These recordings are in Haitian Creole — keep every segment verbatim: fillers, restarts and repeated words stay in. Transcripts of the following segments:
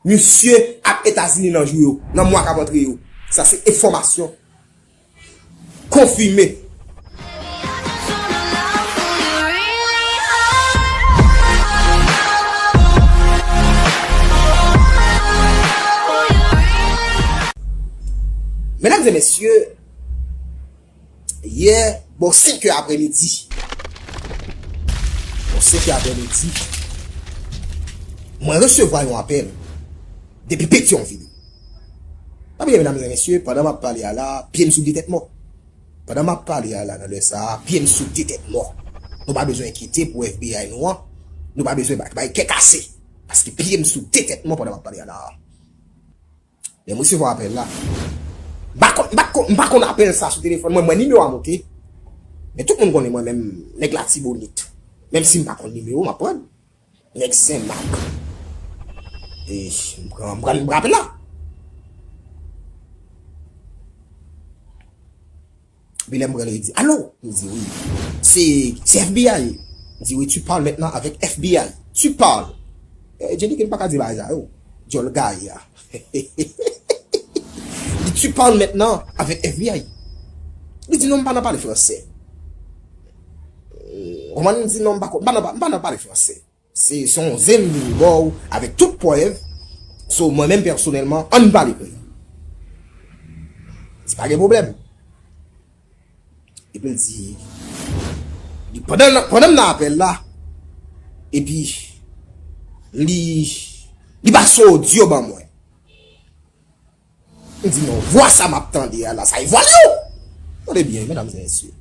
Misye ap Etazini nan jou yo, nan mwa k ap antre yo. Sa se enfòmasyon konfime. Medam e mesye, yè, bò senk è aprèmidi, bò senk è aprèmidi, mwen resevwa yon apèl depi Petyonvil. Pa bliye, medam e mesye, pandan m ap pale a la, pye m sou de tèt mò. Pandan m ap pale a la, nan lè sa a, pye m sou de tèt mò. Nou pa bezwen enkyete pou F B I nou an. Nou pa bezwen bay, bay kè kase. Paske pye m sou de tèt mò pandan m ap pale a la. Lè m resevwa apèl la, m pa konn, m pa konn, m pa konn apèl sa sou telefòn mwen, mwen nimewo a monte. Men tout moun konnen mwen menm, nèg Latibonit. Menm si m pa konn nimewo, m ap pran l. Nèg Senmak. E, m pran, m pran, m pran apèl la. Epi lè m pran li, li di, "Alo?" M di, "Wi." "Se, se F B I." M di, "Wi, tu parles maintenant avec F B I. Tu parles." Eh, Jenny Queen pa ka di bagay sa yo. Djòl gaye a. Li di, "Tu parles maintenant avec F B I." Li di, "Non, m pa nan pale fransè." Ou konprann? M di, "Non, m pa, m pa nan, m pa nan pale fransè." Se, se yon zen li vin ba w avèk tout prèv. So, mwen menm pèsonèlman, ann pale kreyòl. Se pa gen pwoblèm. Epi l di, li, pandan, pandan m nan apèl la, epi li, li pase odyo ban mwen. M di, "Non, vwa sa m ap tande a la, sa e vwa l yo!" Tande byen, medam e mesye.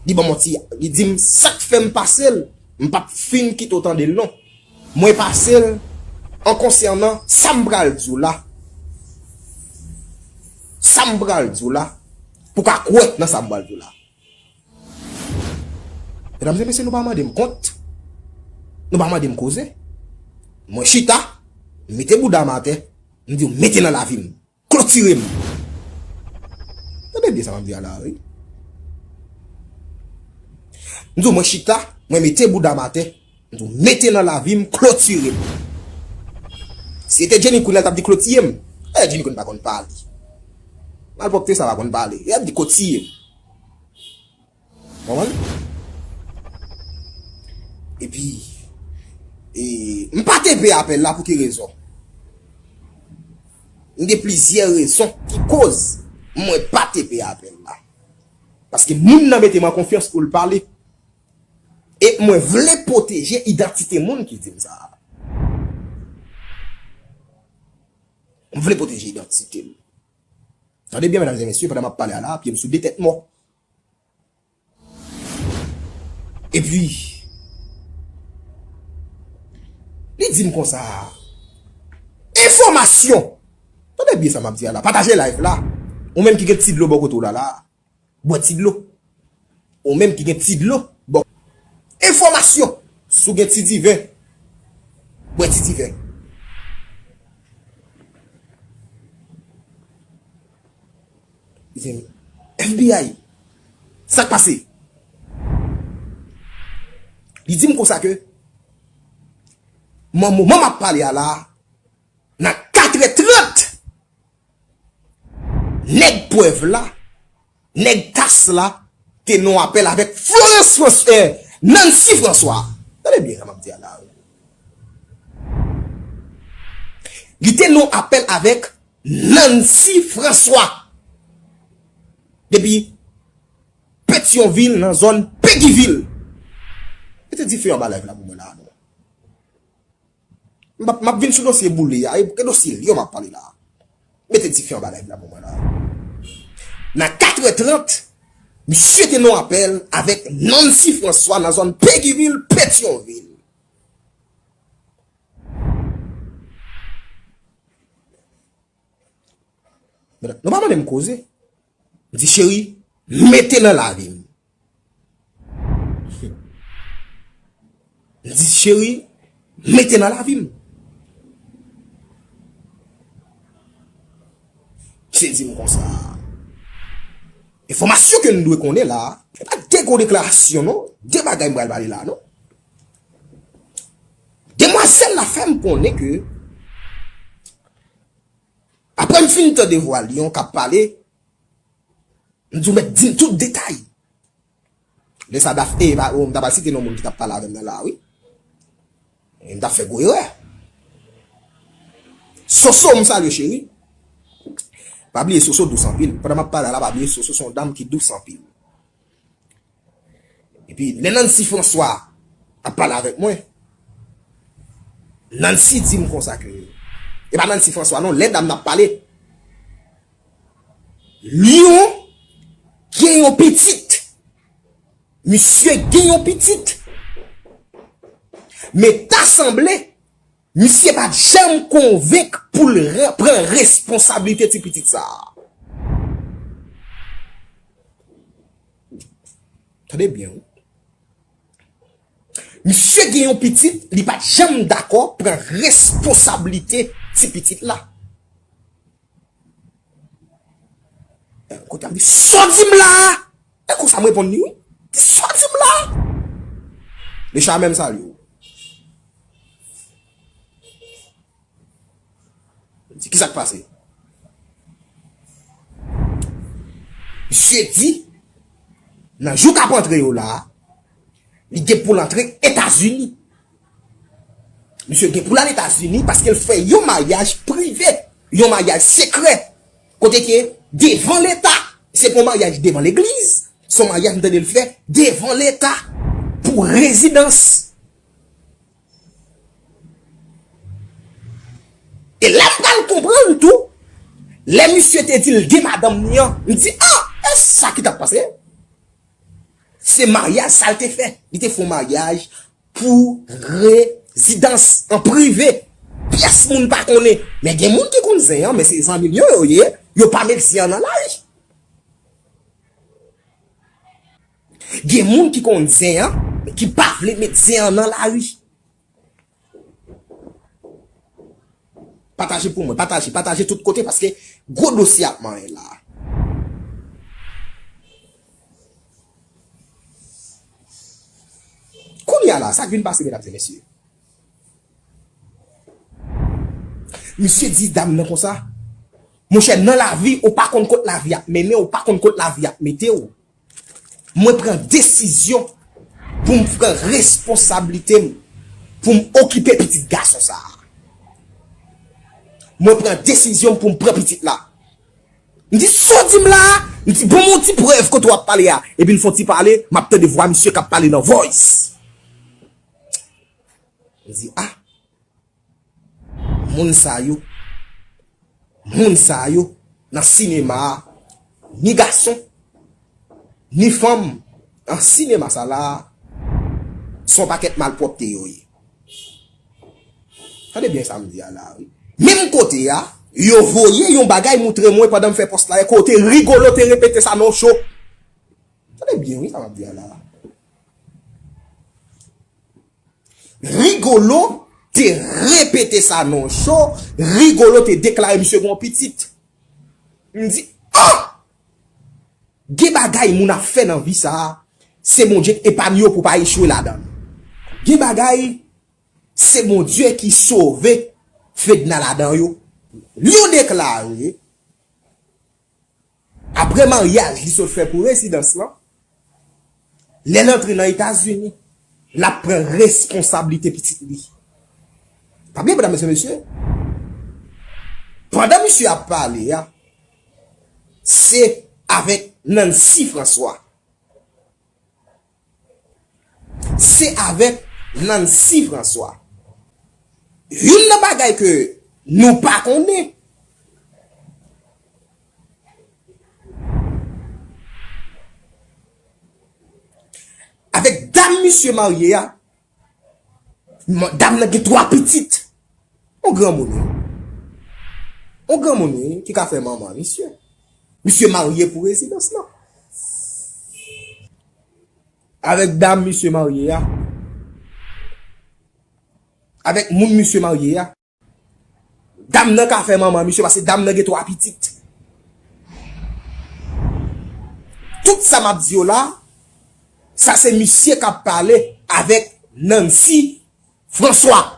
Li ban m yon ti, li di m sa k fè m pase l, m p ap fin kite w tande l non. Mwen pase l an konsènan sa m pral di w la. Sa m pral di w la, pou w ka kwè nan sa m pral di w la. Medam e mesye, nou pa mande m kont. Nou pa mande m koze. Mwen chita, m mete bouda m atè, m di w, "Mete nan lavi m. Klotire m." Tande byen sa m ap di a la, wi. M di w, mwen chita, mwen mete bouda m atè, m di w, "Mete nan lavi m, klotire m." Si se te Jenny Queen, l t ap di, "Klotiye m." Eh, Jenny Queen pa konn pale. Malpwòpte sa pa konn pale. L ap di, "Klotiye m." Konprann? Epi, e, m pa te pè apèl la pou ki rezon? M gen plizyè rezon ki koz mwen pa te pè apèl la. Paske moun nan mete m an konfyans pou l pale. E mwen vle pwoteje idantite moun ki di m sa a. M vle pwoteje idantite m. Tande byen, medam e mesye, pandan m ap pale a la, pye m sou de tèt mò. Epi, li di m konsa, enfòmasyon! Tande byen sa m ap di a la. Pataje live la. Ou menm ki gen ti dlo bò kote w la la, bwè ti dlo. Ou menm ki gen ti dlo, bò. Enfòmasyon! Si w gen ti diven, bwè ti diven. Li di m, "F B I, sa k pase?" Li di m konsa ke, moman m ap pale a la, nan katrè trant, nèg prèv la, nèg tas la, te nan apèl avèk Florence François, eh, Nancy François. Tande byen sa m ap di a la. Li te nan apèl avèk Nancy François. Depi Petyonvil, nan zòn Pegivil. Mete dife anba live la pou mwen la, non. M ap, m ap vin sou dosye boule a, e dosye Lyon m ap pale la. Mete dife anba live la pou mwen la. Nan katrè trant, misye te nan apèl avèk Nancy François nan zòn Pegivil, Petyonvil. Nou pa mande m koze. M di, "Cheri, mete nan lavi m." M di, "Cheri, mete nan lavi m." Misye di m konsa, enfòmasyon ke n dwe konnen la, se pa de gwo deklarasyon, non. De bagay m pral pale la, non. Demwazèl la fè m konnen ke Apre m fin tande vwa Lyon k ap pale, m di w mèt di m tout detay. Lè sa Daf, e, pa, o, m ta pral site non moun ki t ap pale avè m nan la, wi. E m t ap fè gwo erè. Soso, m salye w, cheri. Pa bliye Soso dous anpil. Pandan m ap pale la, pa bliye Soso se yon dam ki dous anpil. Epi, lè Nancy François ap pale avèk mwen, Nancy di m konsa ke, e pa Nancy François non, lè dam nan ap pale, Lyon gen yon pitit. Misye gen yon pitit. Men ta sanble, misye pa t janm konvenk pou l re-, pran responsablite ti pitit sa a. Tande byen, wi. Misye gen yon pitit, li pa t janm dakò pran responsablite ti pitit la. Kote a m di, "Sa w di m la a?" E konsa m reponn li, wi. "Sa w di m la a?" Lechwa menm salye w. Li di, "Ki sa k pase?" Misye di, nan jou k ap antre yo la a, li gen pou l antre Etazini. Misye gen pou l al Etazini paske l fè yon maryaj prive, yon maryaj sekrè, kote ke devan Leta, se pa yon maryaj devan legliz, se yon maryaj m tande l fè devan Leta pou rezidans. E la m pral konprann tou, lè misye te di l gen madanm li an, m di, "Ah, e sa ki t ap pase?" Se maryaj sa l te fè. Li te fè yon maryaj pou rezidans an prive. Pyès moun pa konnen. Men gen moun ki konn zen an, men se zanmi l yo yo ye. Yo pa met zen an nan lari. Gen moun ki konn zen an, men ki pa vle met zen an nan lari. Pataje pou mwen, pataje, pataje tout kote, paske gwo dosye ap manyen la. Kounye a la, sa k vin pase, medam e mesye? Misye di dam nan konsa, "Monchè, nan lavi, ou pa konn kot lavi ap mennen, ou pa konn kot lavi ap mete w. Mwen pran desizyon pou m pran responsablite m, pou m okipe pitit gason sa a. Mwen pran desizyon m pou m pran pitit la." M di, "Sa w di m la a?" M di, "Ban m yon ti prèv kote w ap pale a." Epi l fè yon ti pale, m ap tande vwa misye k ap pale nan voice. M di, "Ah, moun sa yo, moun sa yo nan sinema a, ni gason, ni fanm, nan sinema sa la a, se yon pakèt malpwòpte yo ye." Tande byen sa m di a la, wi. Menm kote a, yo voye yon bagay moutre mwen pandan m fè pòs la, kote Rigolo te repete sa nan yon show. Tande byen, wi, sa m ap di a la. Rigolo te repete sa nan yon show, Rigolo te deklare misye gen yon pitit. M di, "Oh! Gen bagay moun ap fè nan vi sa a, se Bondye k epanye w pou w pa echwe ladan l. Gen bagay, se Bondye ki sove Fedna ladan yo." Li yo deklare, apre maryaj li sot fè pou rezidans lan, lè l antre nan Etazini, l ap pran responsablite pitit li. Pa bliye, medam e mesye, pandan misye ap pale a, se avèk Nancy François. Se avèk Nancy François. Youn nan bagay ke nou pa konnen, avèk dam misye marye a, dam nan gen twa pitit. On granmoun, wi. On granmoun, wi, ki ka fè manman misye. Misye marye pou rezidans lan. Avèk dam misye marye a. Avèk moun misye marye a. Dam nan ka fè manman misye, paske dam nan gen twa pitit. Tout sa m ap di yo la, sa se misye k ap pale avèk Nancy François.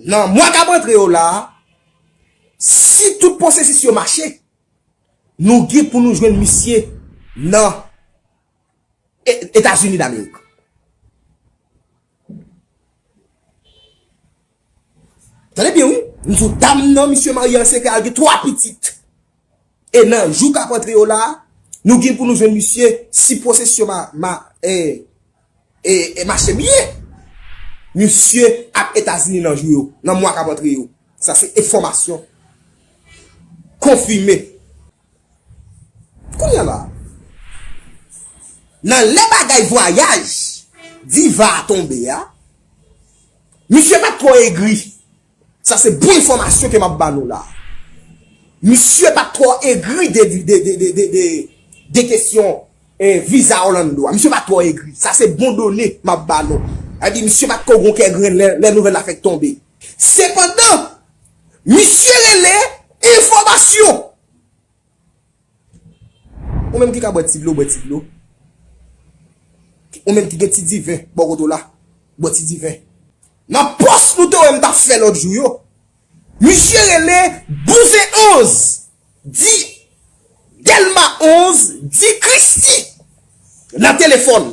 nan mwa k ap antre yo la, si tout pwosesis yo mache, nou gen pou nou jwenn misye nan E- Etazini Damerik. Tande byen, wi. M di w, dam nan, misye marye an sekrè, al gen twa pitit. E nan jou k ap antre yo la, nou gen pou nou jwenn misye, si pwosesyon ma, ma, e, e, e mache byen. Misye ap Etazini nan jou yo, nan mwa k ap antre yo. Sa se enfòmasyon konfime. Kounye a la, nan lè bagay vwayaj Diva a tonbe a, misye pa t twò egri. Sa se bon enfòmasyon ke m ap ba nou la. Misye pa t twò egri de, de, de kesyon, eh, viza Orlando a. Misye pa t twò egri. Sa se bon done m ap ba nou. Sa di misye pa t ko gon kè grenn lè, lè nouvèl la fèk tonbe. Sepandan, misye rele enfòmasyon. Ou menm ki ka bwè ti dlo, bwè ti dlo. Ou menm ki gen ti diven bò kote w la, bwè ti diven. Nan pòs nou te wè m t ap fè lòt jou yo, misye rele Bouzen onz, di Dèlma onz, di Kristi nan telefòn.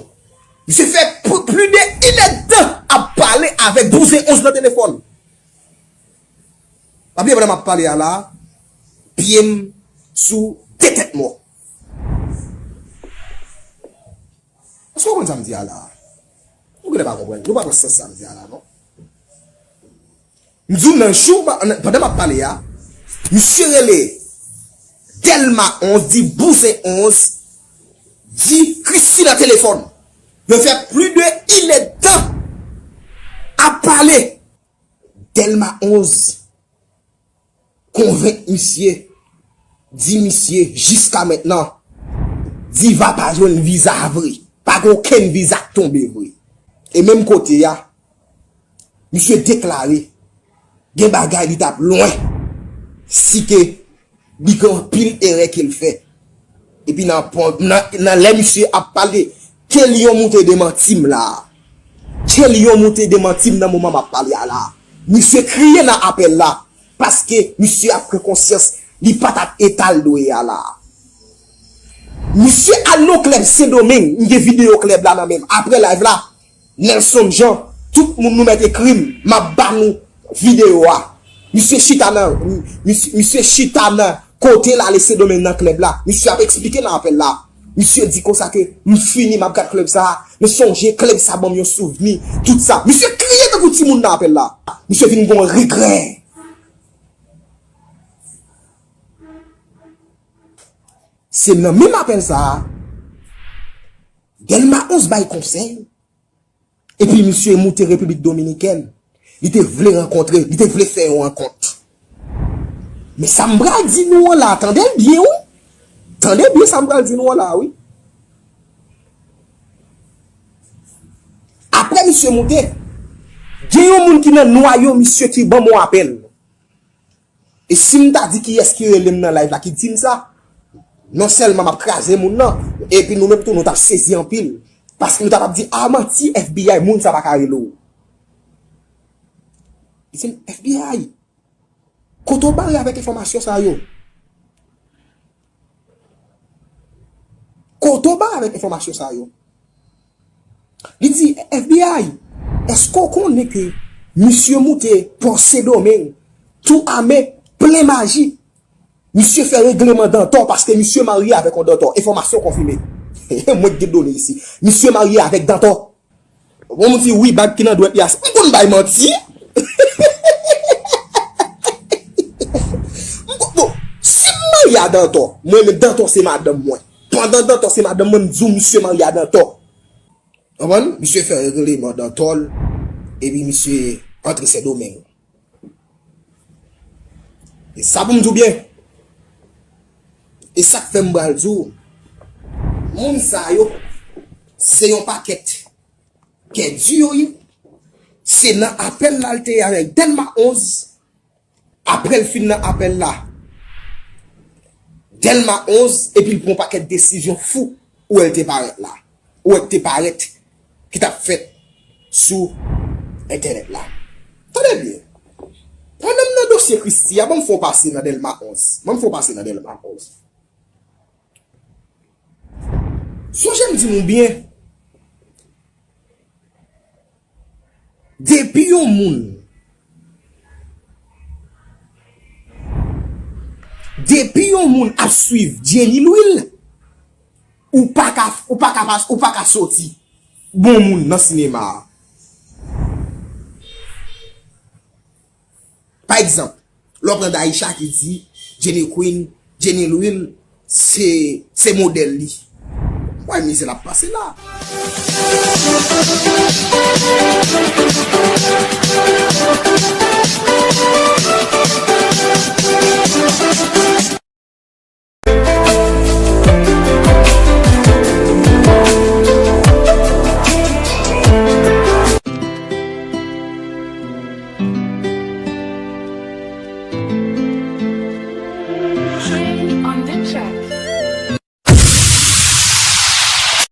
Misye fè pl- plis de inèdtan ap pale avèk Bouzen onz nan telefòn. Pa bliye pandan m ap pale a la, pye m sou de tèt mò. Èske w konprann sa m di a la? Nou genlè pa konprann. Nou pa pran sans sa m di a la, non. M di w nan jou, pandan m ap pale a, misye rele Dèlma onz, di Bouzen onz, di Kristi nan telefòn. Yo fè plis de inèdtan ap pale. Dèlma onz konvenk misye, di misye, jiska mentnan, Diva pa jwenn viza vre. Pa gen okenn viza k tonbe vre. E menm kote a, misye deklare gen bagay li t ap lwen si ke li gen anpil erè ke l fè. Epi nan, nan, nan lè misye ap pale, Kelyon moute demanti m la. Kelyon moute demanti m nan moman m ap pale a la. Misye kriye nan apèl la, paske misye ap pran konsyans li pa t ap eta l dwe a la. Misye al nan klèb Sendomeng, m gen videyo klèb la nan men m. Apre live la, Nelson Jean, tout moun nou mèt ekri m, m ap ba nou videyo a. Misye chita nan, misye, misye chita nan kote l ale Sendomeng nan klèb la. Misye ap eksplike nan apèl la. Misye di konsa ke m fini, m ap gad klèb sa a. Men sonje, klèb sa ban m yon souvni. Tout sa. Misye kriye tankou timoun nan apèl la. Misye vin gen yon regrè. Se nan menm apèl sa a, Dèlma onz bay konsèy. Epi misye moute Repiblik Dominikèn. Li te vle rankontre, li te vle fè yon rankont. Men sa m pral di nou an la, tande l byen, wi. Tande byen sa m pral di nou an la, wi. Apre misye moute, gen yon moun ki nan nwayo misye ki ban m yon apèl. E si m ta di kiyès ki rele m nan live la ki di m sa, non sèlman m ap kraze moun nan, epi nou menm tou nou t ap sezi anpil. Paske nou t ap ap di, "A, manti, F B I, moun sa pa ka rele w." Li di m, "F B I, kote w bare avèk enfòmasyon sa yo?" Kote w ba avèk enfòmasyon sa yo? Li di, "F B I, èske w konnen ke misye moute Pò Sendomeng, tou ame, plen maji? Misye fè regleman dantò paske misye marye avèk yon dantò." Enfòmasyon konfime. Mwen ki gen done isi. Misye marye avèk dantò. Bon, m di wi, bag ki nan dwèt li a. M konn bay manti. M konn, bon, si m marye a dantò, mwen menm dantò se madanm mwen. Pandan dantò se madanm mwen, m di w misye marye a dantò. Konprann? Misye fè regleman dantò l, epi misye antre Sendomeng. E sa pou m di w byen. E sa k fè m pral di w, moun sa yo, se yon pakèt kè di yo ye. Se nan apèl la l te ye avèk Dèlma onz. Apre l fin nan apèl la, Dèlma onz, epi l pran yon pakèt desizyon fou, ou wè l te parèt la. Ou wè l te parèt ki t ap fèt sou entènèt la. Tande byen. Pandan m nan dosye Christie a, ban m fè w pase nan Dèlma onz. Ban m fè w pase nan Dèlma onz. Sonje m di nou byen, depi yon moun, depi yon moun ap swiv Jenny Lwil, ou pa ka, ou pa ka, ou pa ka soti bon moun nan sinema a. Pa egzanp, lè w pran Daïcha ki di Jenny Queen, Jenny Lwil, se, se modèl li. Wè mizè l ap pase la.